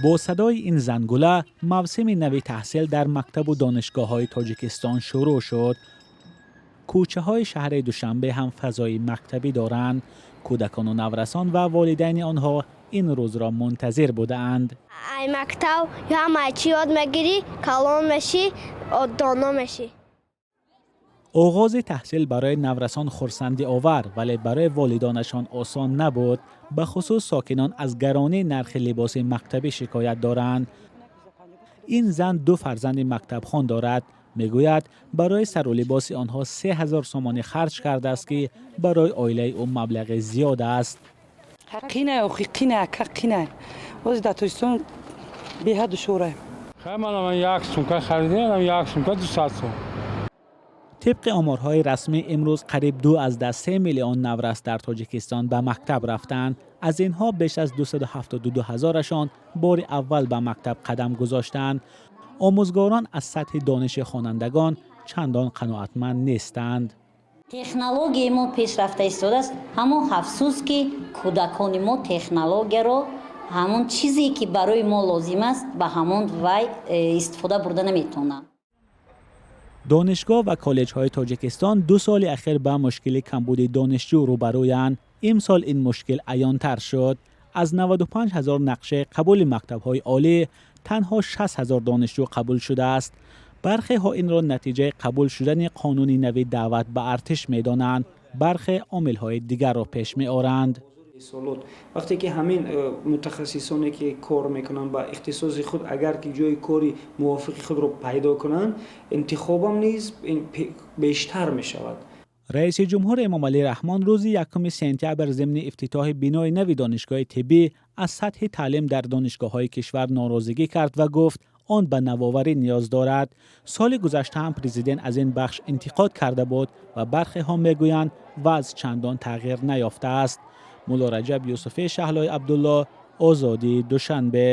Бо садои ин зангула мавсими нави таҳсил дар мактабу донишгоҳҳои Тоҷикистон шурӯъ шуд. Кӯчаҳои шаҳри Душанбе ҳам фазои мактабӣ доранд. Кӯдакону наврасон ва волидайни онҳо ин рӯзро мунтазир будаанд. Ай мактаб ҳамаи чӣ ёд мегирӣ, калон мешӣ, доно мешӣ. Оғози таҳсил барои наврасон хурсандиовар, вале барои волидонашон осон набуд. Бахусус сокинон аз гаронии нархи либоси мактабӣ шикоят доранд. Ин зан ду фарзанди мактабхон дорад. Мегӯяд, барои сару либоси онҳо 3000 сомонӣ харҷ кардааст, ки барои оилаи ӯ маблағи зиёд аст. Қинай, охи, қинай, ака, қинай. Ҳозир дар Тоҷикистон беҳад душворай. Ман як сумка харидам, як сумка 200 сом. Тибқи оморҳои расмӣ, имрӯз қариб 2,3 миллион наврас дар Тоҷикистон ба мактаб рафтанд. Аз инҳо беш аз 272 ҳазорашон бори аввал ба мактаб қадам гузоштанд. Омӯзгорон аз сатҳи дониши хонандагон чандон қаноатманд нестанд. Технологияи мо пешрафта истодааст. Ҳамон афсӯс, ки кӯдакони мо технологияро, ҳамон чизе ки барои мо лозим аст, ба ҳамон вай истифода бурда наметавонанд. Донишгоҳ ва коллеҷҳои Тоҷикистон 2 соли ахир ба мушкили камбуди донишҷӯ рӯбарӯянд. Имсол ин мушкил аёнтар шуд. Аз 95 ҳазор нақшаи қабули мактабҳои олӣ танҳо 60 ҳазор донишҷӯ қабул шудааст. Бархеҳо инро натиҷаи қабул шудани қонуни нави даъват ба артиш медонанд, бархе омилҳои дигарро пеш меоранд. Солот вақте ки ҳамин мутахассисоне ки кор мекунанд ба ихтисоси худ, агар ки ҷои кори мувофиқи худро пайдо кунанд, интихобам низ бештар мешавад. Раиси ҷумҳур Эмомалӣ Раҳмон рӯзи 1 сентябр зимни ифтитоҳи бинои нави донишгоҳи тиббӣ аз сатҳи таълим дар донишгоҳҳои кишвар норозигӣ кард ва гуфт, он ба навоварӣ ниёз дорад. Соли гузашта ҳам президент аз ин бахш интиқод карда буд ва бархеҳо мегӯянд, вазъ чандон тағйир наёфтааст. Мулло Раҷаб Юсуфӣ, Шаҳлои Абдулло, Озодӣ, Душанбе.